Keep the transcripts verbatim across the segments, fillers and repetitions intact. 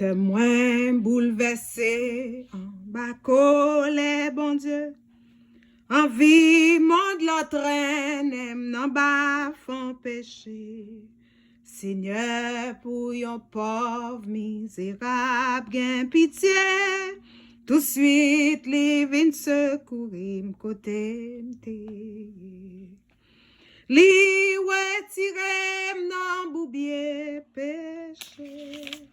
Kè mwen boulvèse anba kolè Bondye. Anvi mond lan trennen m nan bafon peche. Senyè, pou yon pòv mizerab gen pitye, touswit li vin sekouri m kote m te ye. Li retire m nan boubye peche.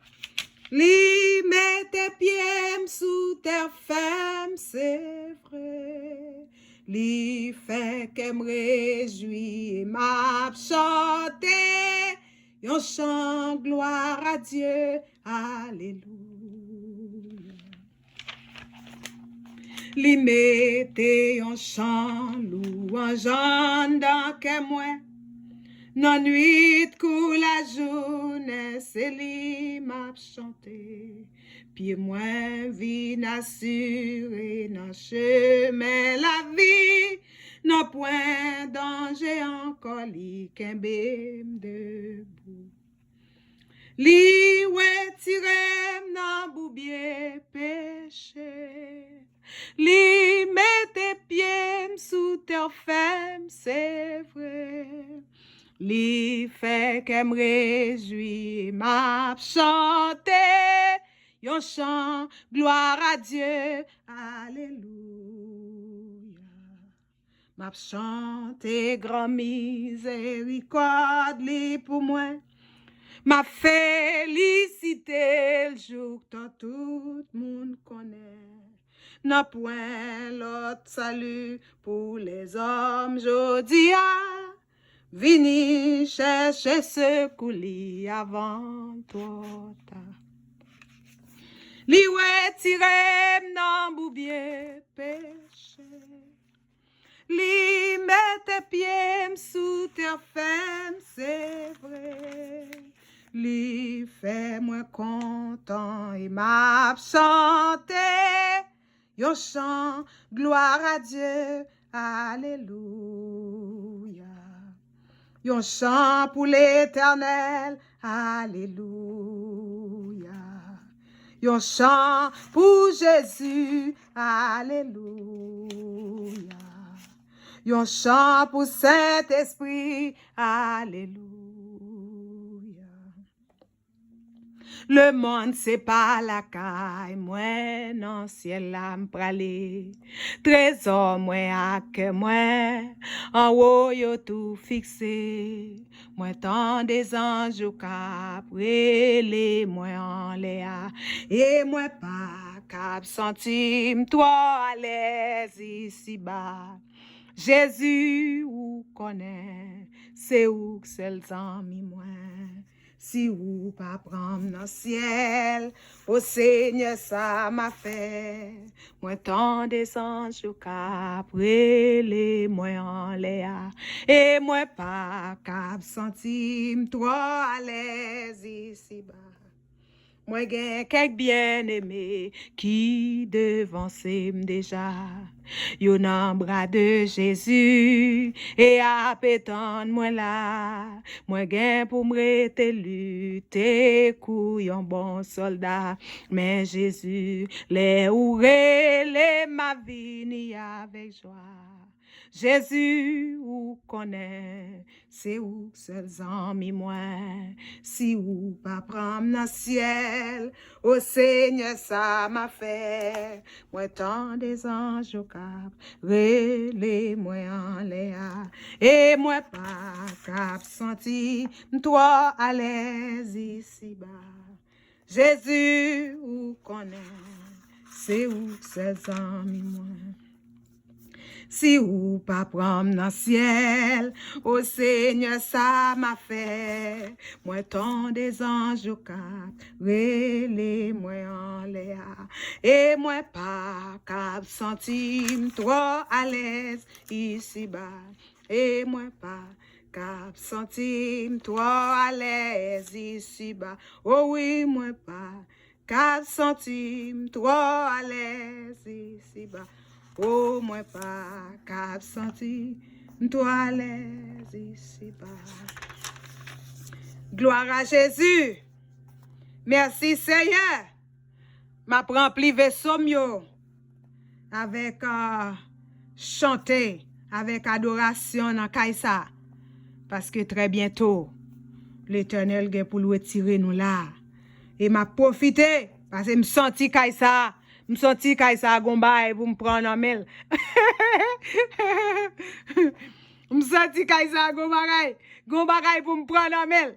Li mete pye m sou tè fèm, se vre. Li fè kè m rejwi e m ap chante yon chan glwa a Dye. Alelouya. Li mete yon chan lwanj anndan kè mwen. Nan nwit kou lajounen, se li m ap chante. Pye mwen vin asire nan chemen lavi. Nan pwen danje ankò, li kenbe m debou. Li retire m nan boubye peche. Li mete pye m sou tè fèm, se vre. Li fè kè m rejwi e m ap chante yon chan glwa a Dye. Alelouya. M ap chante gran mizerikòd li pou mwen. M ap felisite l jouktan tout moun konnen. Nan pwen lòt sali pou lèzòm jodi a. Vini chèche sekou li avan twò ta. Li retire m nan boubye peche. Li mete pye m sou tè fèm, se vre. Li fè mwen kontan e m ap chante yon chan glwa a Dye. Alelouya. Yon chan pou Letènèl. Alelouya. Yon chan pou Jezi. Alelouya. Yon chan pou Sentespri. Alelouya. Lemonn se pa lakay mwen, nan syèl la m prale. Trezò mwen ak kè mwen, anwo yo tou fikse. Mwen tande zanj yo k ap rele mwen anlè a. E mwen pa kab santi m twò alèz isiba. Jezi, ou konnen, se ou k sèl zanmi mwen. Si ou pa pran m nan syèl, o Senyè, sa m a fè? Mwen tande zanj yo k ap rele mwen anlè a, e mwen pa kab santi m twò alèz isiba. Mwen gen kèk byeneme ki devanse m deja. Yo nan bra de Jezi e ap etann mwen la. Mwen gen pou m rete lite kou yon bon sòlda. Men Jezi, lè ou rele m, m a vini avèk jwa. Jezi, ou konnen, se ou k sèl zanmi mwen. Si ou pa pran m nan syèl, o Senyè, sa m a fè? Mwen tande zanj yo k ap rele mwen anlè a, e mwen pa kab santi m twò alèz isiba. Jezi, ou konnen, se ou k sèl zanmi mwen. Si ou pa pran m nan syèl, o Senyè, sa m a fè? Mwen tande zanj yo k ap rele mwen anlè a, e mwen pa kab santi m twò alèz isiba. E mwen pa kab santi m twò alèz isiba. O wi, mwen pa kab santi m twò alèz isiba. O, mwen pa kab santi m twò alèz isiba. Glwa a Jezi! Mèsi, Senyè. M ap ranpli veso m yo avèk, ah, chante, avèk adorasyon nan kay sa. Paske trè byento, Letènèl gen pou l retire nou la. E m ap pwofite, paske m santi kay sa, m santi kay sa gon bagay pou m pran nan men l. M santi kay sa gon bagay, gon bagay pou m pran nan men l.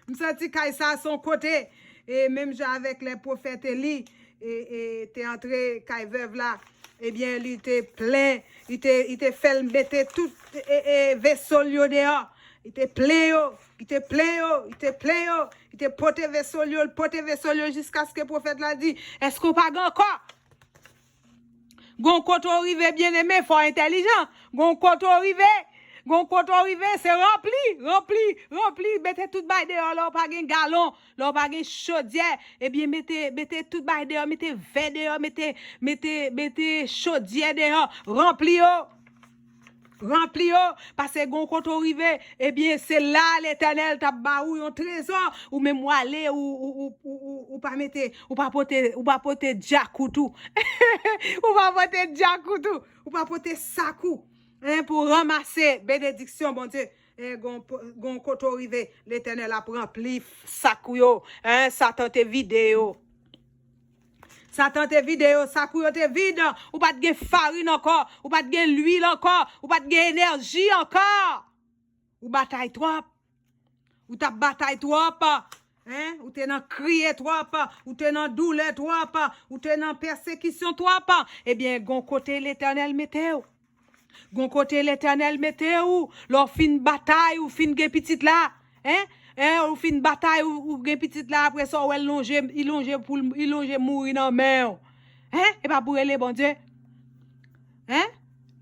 M santi kay sa se yon kote, e menm jan avèk lè pwofèt Eli, e, e, te antre kay vèv la, ebyen, li te plen, li te, li te fè l mete tout, e, e, veso l yo deyò. Li te plen yo, li te plen yo, li te plen yo, li te pote veso l yo, l pote veso l yo jiskaske pwofèt la di, èske w pa gen ankò? Gon kote w rive, byeneme, fò entèlijan. Gon kote w rive, gon kote w rive, se ranpli, ranpli, ranpli. Mete tout bay deyò, lè w pa gen galon, lè w pa gen chodyè, ebyen, mete, mete tout bay deyò, mete vè deyò, mete, mete, mete chodyè deyò, ranpli yo. Ranpli yo, paske gon kote w rive, ebyen, se la Letènèl t ap ba ou yon trezò, ou menm w ale, ou, ou, ou, ou, ou, ou pa mete, ou pa pote, ou pa pote djakout ou. Ou pa pote djakout ou, ou pa pote sak ou, hein, pou ranmase benediksyon Bondye. Eh, gon po-, gon kote w rive, Letènèl ap ranpli sak ou yo, hein, Satan te vide yo. Satan te vide yo, sak ou yo te vid. Ou pa t gen farin ankò, ou pa t gen lwil ankò, ou pa t gen enèji ankò. Ou batay twòp. Ou t ap batay twòp. Hein? Ou te nan kriye twòp. Ou te nan doulè twòp. Ou te nan pèsekisyon twòp. Ebyen, gon kote Letènèl mete w. Gon kote Letènèl mete ou, lè w fin batay, ou fin gen pitit la, hein? Hein, ou fin batay, ou, ou gen pitit la, apre sa, ou wè l lonje, li lonje pou l, li lonje mouri nan men w. Hein? E pa pou rele Bondye? Hein?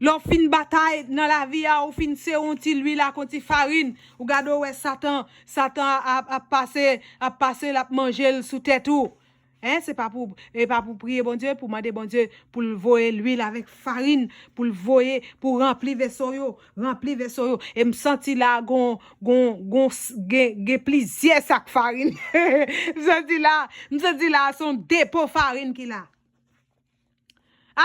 Lè w fin batay nan lavi a, ou fin sere yon ti lwil ak yon ti farin, ou gade w wè Satan, Satan ap, ap pase, ap pase, l ap manje l sou tèt ou. Hein, se pa pou, e pa pou priye Bondye, pou mande Bondye pou l voye lwil avèk farin, pou l voye, pou ranpli veso yo, ranpli veso yo. E m santi la gon, gon, gon, s-, gen, gen plizyè sak farin. M santi la, m santi la se yon depo farin ki la.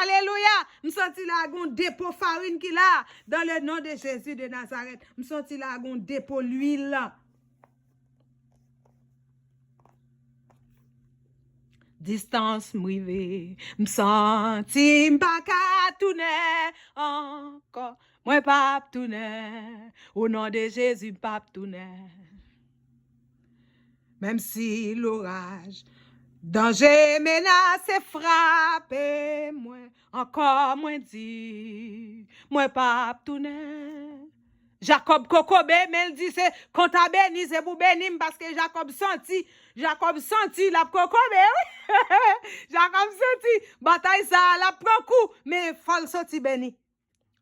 Alelouya! M santi la gon depo farin ki la. Dans le nom de Jésus de Nazareth, m santi la gon depo lwil. Distans m rive, m santi m pa ka tounen ankò. Mwen p ap tounen, o non de Jezi, m p ap tounen. Menm si loraj, danje, menas frape mwen, ankò mwen di, mwen p ap tounen. Jakòb kokobe, men l di se kont a beni, se pou beni m, paske Jakòb santi, Jakòb santi l ap kokobe, wi. Jakòb santi batay sa a, l ap pran kou, men fò l soti beni.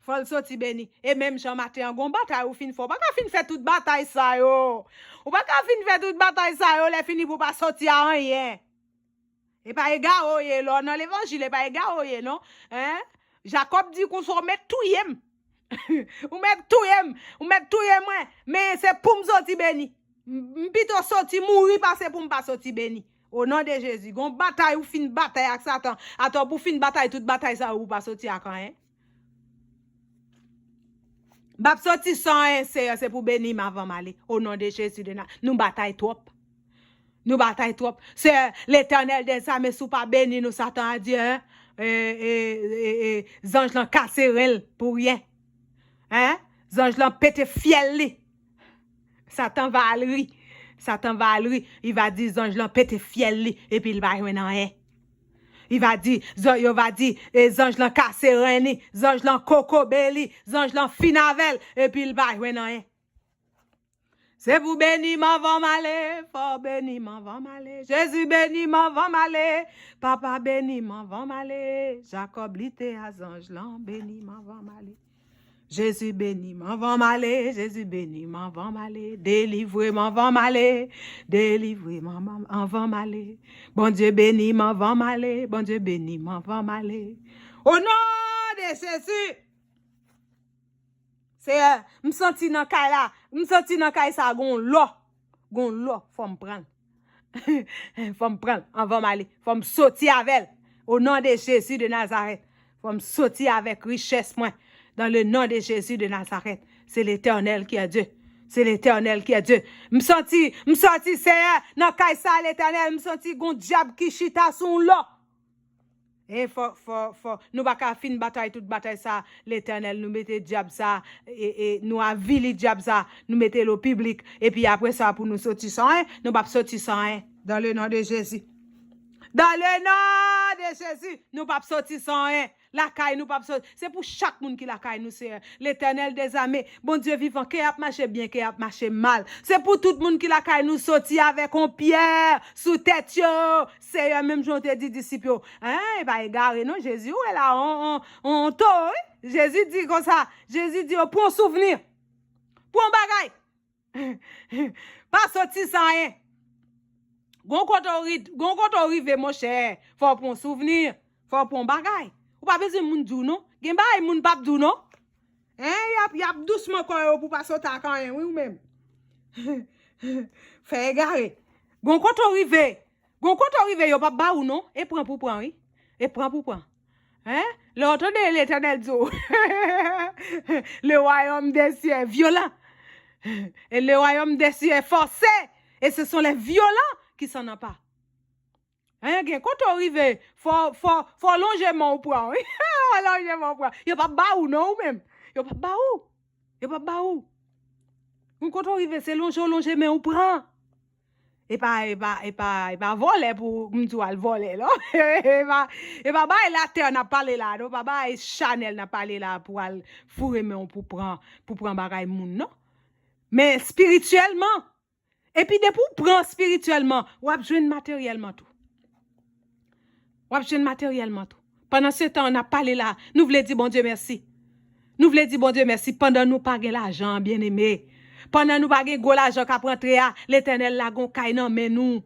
Fò l soti beni. E menm jan maten an, gon batay ou fin fè, ou pa ka fin fè tout batay sa yo. Ou pa ka fin fè tout batay sa yo, lè fini pou w pa soti a anyen. E pa egare w ye, lè w nan levanjil, e pa egare w ye, non. Hein? Jakòb di konsa, w mèt touye m. Ou mèt touye m, ou mèt touye mwen, men se pou m soti beni. M, m pito soti mouri pase pou m pa soti beni. O non de Jezi, gon batay ou fin batay ak Satan. Atò pou fin batay tout batay sa yo, ou pa soti ak anyen. M p ap soti san anyen, Seyè, se pou beni m avan m ale. O non de Jezi de Na-, nou batay twòp. Nou batay twòp. Seyè, Letènèl dèzame, si w pa beni nou, Satan a di, hein? E, e, e, e, zanj lan kase ren l pou ryen. Hein? Zanj lan pete fyèl li. Satan va al ri. Satan va al ri. Li va di zanj lan pete fyèl li, epi l pa jwenn anyen. Li va di, zan-, yo va di, e zanj lan kase ren li, zanj lan kokobe li, zanj lan fin avè l, epi l pa jwenn anyen. Se pou beni m anvan m ale, fò beni m anvan m ale. Jezi beni m anvan m ale, papa beni m anvan m ale. Jakòb li te a zanj lan, beni m anvan m ale. Jezi beni m anvan m ale, Jezi beni m anvan m ale. Delivre m anvan m ale, delivre m anvan, anvan m ale. Bondye beni m anvan m ale, Bondye beni m anvan m ale. O non de Jezi! Seyè, m santi nan kay la, m santi nan kay sa gon lò, gon lò, fò m pran l. Fò m pran l anvan m ale. Fò m soti avè l. O non de Jezi de Nazarèt. Fò m soti avèk richès mwen. Dans le nom de Jésus de Nazareth. Se Letènèl ki a Dye. Se Letènèl ki a Dye. M santi, m santi, Seyè, nan kay sa, Letènèl, m santi gon dyab ki chita sou yon lò. E fò, fò, fò, nou pa ka fin batay tout batay sa, Letènèl, nou mete dyab sa, e, e, nou avili dyab sa, nou mete l o piblik, epi apre sa pou nou soti san anyen, nou p ap soti san anyen. Dans le nom de Jésus. Dans le nom de Jésus, nou p ap soti san anyen. Lakay nou p ap soti. Se pou chak moun ki lakay nou, Seyè. Letènèl dezame, Bondye vivan, ke y ap mache byen, ke y ap mache mal. Se pou tout moun ki lakay nou soti avèk yon pyè sou tèt yo. Seyè, menm jan w te di disip yo, en, e pa egare non, Jezi wè la, on, on, on to, wi. Jezi di konsa, Jezi di yo, pran souvni, pran bagay. Pa soti san anyen. Gon kote w ri-, gon kote w rive, monchè, fò w pran souvni, fò w pran bagay. Ou pa bezwen moun di w non. Gen bagay moun p ap di w non. En, y ap, y ap dousman kò yo pou pa sot ak anyen, wi, ou menm. Fè egare. Gon kote w rive. Gon kote w rive, yo p ap ba ou non. E pran pou pran, wi. E pran pou pran. Hein? Lè w tande Letènèl di w, le royaume des cieux est violent. Et le royaume des cieux est forcé. Et ce sont les violents qui s'en emparent. Hein, gen kote w rive, fò, fò, fò lonje men w pran, wi. Fò lonje men w pran. Yo p ap ba ou non, ou menm. Yo p ap ba ou. Yo p ap ba ou. Gon kote w rive, se lonje w lonje men w pran. E pa, e pa, e pa, e pa vòlè pou m di w al vòlè, non. E pa, e pa bay latè n ap pale la, non. Pa bay chanèl n ap pale la pou al foure men w pou pran, pou pran bagay moun, non. Men espirityèlman. Epi depi w pran espirityèlman, w ap jwenn materyèlman tou. W ap jwenn materyèlman tou. Pandan se tan, n ap pale la, nou vle di Bondye mèsi. Nou vle di Bondye mèsi pandan nou pa gen lajan, byeneme. Pandan nou pa gen gwo lajan k ap rantre a, Letènèl lage yon kay nan men nou.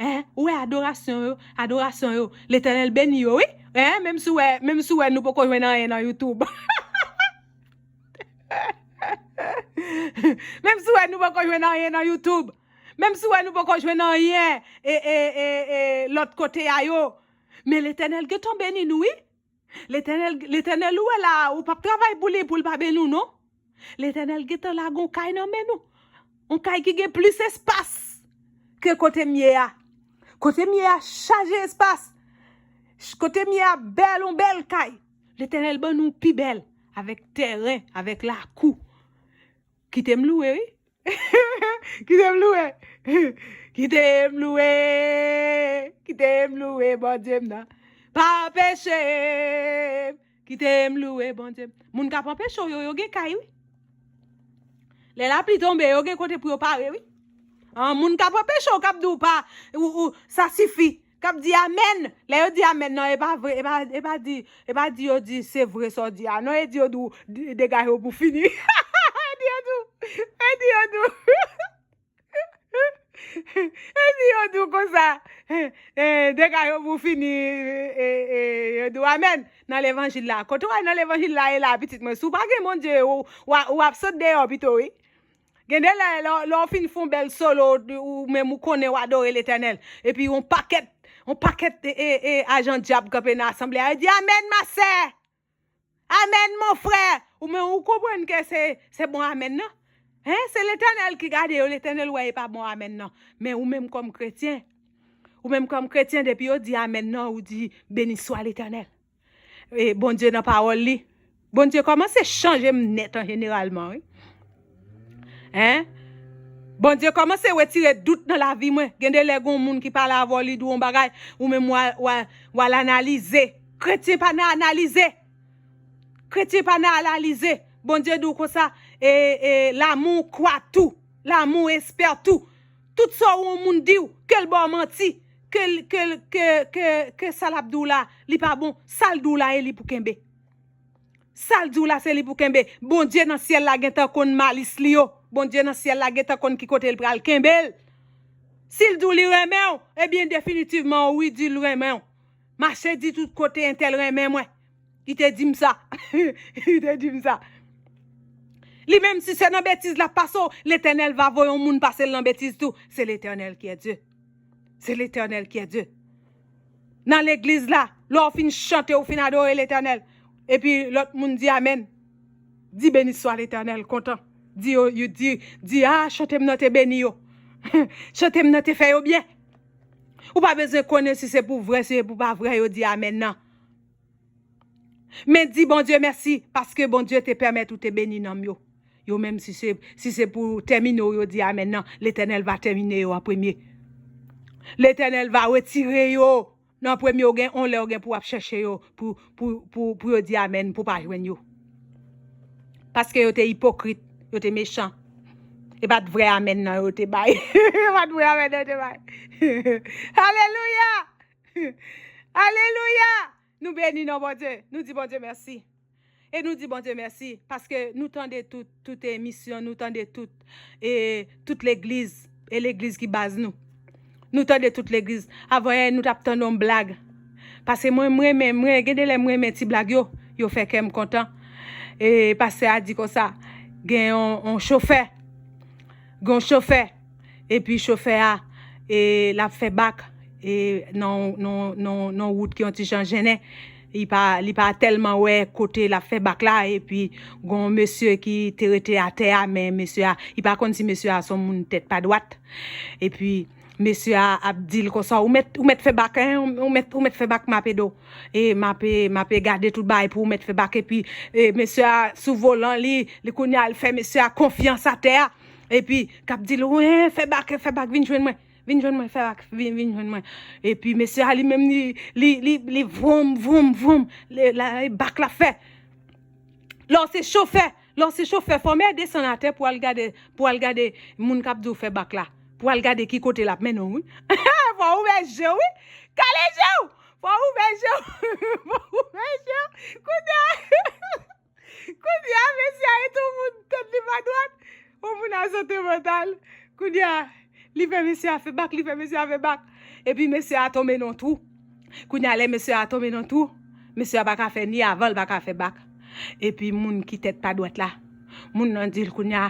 Hein? Ou wè adorasyon yo, adorasyon yo. Letènèl beni yo, wi. Hein? Menm si w wè, menm si w wè nou poko jwenn anyen nan YouTube. Menm si w wè nou poko jwenn anyen nan YouTube. Menm si w wè nou poko jwenn anyen, e, e, e, e, lòt kote a yo. Men Letènèl gentan beni nou, wi. Letènèl, Letènèl, ou wè la, ou p ap travay pou li, pou l pa beni w, non. Letènèl gentan lage yon kay nan men nou. Yon kay ki gen plis espas ke kote m ye a. Kote m ye a chaje espas. Ch-, kote m ye a bèl, yon bèl kay. Letènèl ban nou pi bèl, avèk tèren, avèk lakou. Kite m louwe, wi. Kite m louwe. Kite m louwe. Kite m louwe Bondye m nan. Pa anpeche m. Kite m louwe Bondye m. Moun k ap anpeche w yo, yo gen kay, wi. Lè lapli tonbe, yo gen kote pou yo pare, wi. An, moun k ap anpeche w, k ap di w pa, ou, ou, sa sifi. K ap di amèn. Lè yo di amèn nan, e pa vre, e pa, e pa di, e pa di yo di se vre sa w di a. Non, e di yo di w, di, degaje w pou fini. E di yo di w, e di yo di w. E di yo di w konsa. E, degaje w pou fini, e, e, yo di w amèn nan levanjil la. Kote w al nan levanjil la, e la, pitit mwen. Si w pa gen Bondye, ou, ou, ou ap sot deyò pito, wi. Gen de lè, lè, lè w fin fè yon bèl solo, ou menm ou konnen w adore Letènèl. Epi yon pakèt, yon pakèt, e, e, e, ajan dyab kanpe nan asanble a, yo di, amèn, ma sè! Amèn, mon frè! Ou menm, ou konprann ke se, se bon amèn nan? Hein? Se Letènèl ki gade yo, Letènèl wè e pa bon amèn nan. Men ou menm kòm kretyen, ou menm kòm kretyen, depi yo di amèn nan, ou di, beni swa Letènèl. E Bondye nan pawòl li. Bondye kòmanse chanje m nèt an jeneralman, wi. Hein? Bondye kòmanse retire dout nan lavi mwen. Gen de lè gon moun ki pale avè w, li di w yon bagay, ou menm w a, w a, w al analize. Kretyen pa nan analize. Kretyen pa nan analize. Bondye di w konsa, e, e, l'amour croit tout, l'amour espère tout. Tout sa yon moun di w, ke l ba w manti, ke l, ke l, ke, ke, ke sa l ap di w la, li pa bon, sa l di w la, e li pou kenbe. Sa l di w la, se li pou kenbe. Bondye nan syèl la gentan konn malis li yo. Bondye nan syèl la gentan konn ki kote l pral kenbe l. Si l di w li renmen w, ebyen, definitivman, wi, di l renmen w. Mache di tout kote entèl renmen mwen. Li te di m sa. Li te di m sa. Li menm, si se nan betiz l ap pase w, Letènèl va voye yon moun pase l nan betiz tou. Se Letènèl ki è Dye. C'est l'Éternel qui est Dieu. Nan legliz la, lè w fin chante, ou fin adore Letènèl, epi lòt moun di amèn, di beni swa Letènèl, kontan. Di yo, yo di, di, a, chante m nan te beni yo. Chante m nan te fè yo byen. Ou pa bezwen konnen si se pou vre, si se pou pa vre, yo di amèn nan. Men di Bondye mèsi, paske Bondye te pèmèt ou te beni nanm yo. Yo menm, si se, si se pou tèmine w, yo di amèn nan, Letènèl va tèmine yo an premye. Letènèl va retire yo nan premye. Ou gen on lè ou gen pou w ap chèche yo, pou, pou, pou, pou yo di amèn, pou pa jwenn yo. Paske yo te ipokrit, yo te mechan. E pa t vrè amèn nan yo te bay. E pa t vrè amèn nan yo te bay. Alelouya! Alelouya! Nou beni non Bondye. Nou di Bondye mèsi. E nou di Bondye mèsi paske nou tande tout, tout emisyon, nou tande tout, e tout legliz, e legliz ki baz nou. Nou tande tout legliz. Avan yè, nou t ap tande yon blag. Paske mwen, mwen renmen, mwen, gen de lè mwen renmen ti blag yo, yo fè kè m kontan. E pastè a di konsa, gen yon, yon chofè, gen yon chofè, epi chofè a, e, l ap fè bak, e, nan, nan, nan, nan wout ki yon ti jan jennen. Li pa, li pa tèlman wè kote l ap fè bak la, epi gen yon mesye ki te rete atè a, men mesye a, li pa konn si mesye a se yon moun tèt pa dwat. Epi mesye a ap di l konsa, ou mèt, ou mèt fè bak, en, ou mèt, ou mèt fè bak, m ap ede w. E m ap, e, m ap gade tout bagay pou ou mèt fè bak. Epi, e, mesye a sou volan li, li kounye a, l fè mesye a konfyans atè a. Epi, k ap di l, wi, fè bak, fè bak, vin jwenn mwen. Vin jwenn mwen, fè bak, vin, vin jwenn mwen. Epi, mesye a, li menm, li, li, li, li voum, voum, voum. Le, la, e bak la fè. Lè w se chofè, lè w se chofè, fò w desann atè pou al gade, pou al gade moun k ap di w fè bak la. Pou al gade ki kote l ap mennen w, wi. Fò w ouvè je w, wi. Kale je w. Fò w ouvè je w. Fò w ouvè je w. Kounye a, kounye a, mesye a, e tou moun tèt li pa dwat. Yon moun a sante mantal. Kounye a, li fè mesye a fè bak, li fè mesye a fè bak. Epi mesye a tonbe nan twou. Kounye a, lè mesye a tonbe nan twou, mesye a pa ka fè ni avan, l pa ka fè bak. Epi moun ki tèt pa dwat la, moun nan di l kounye a,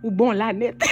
ou bon la nèt.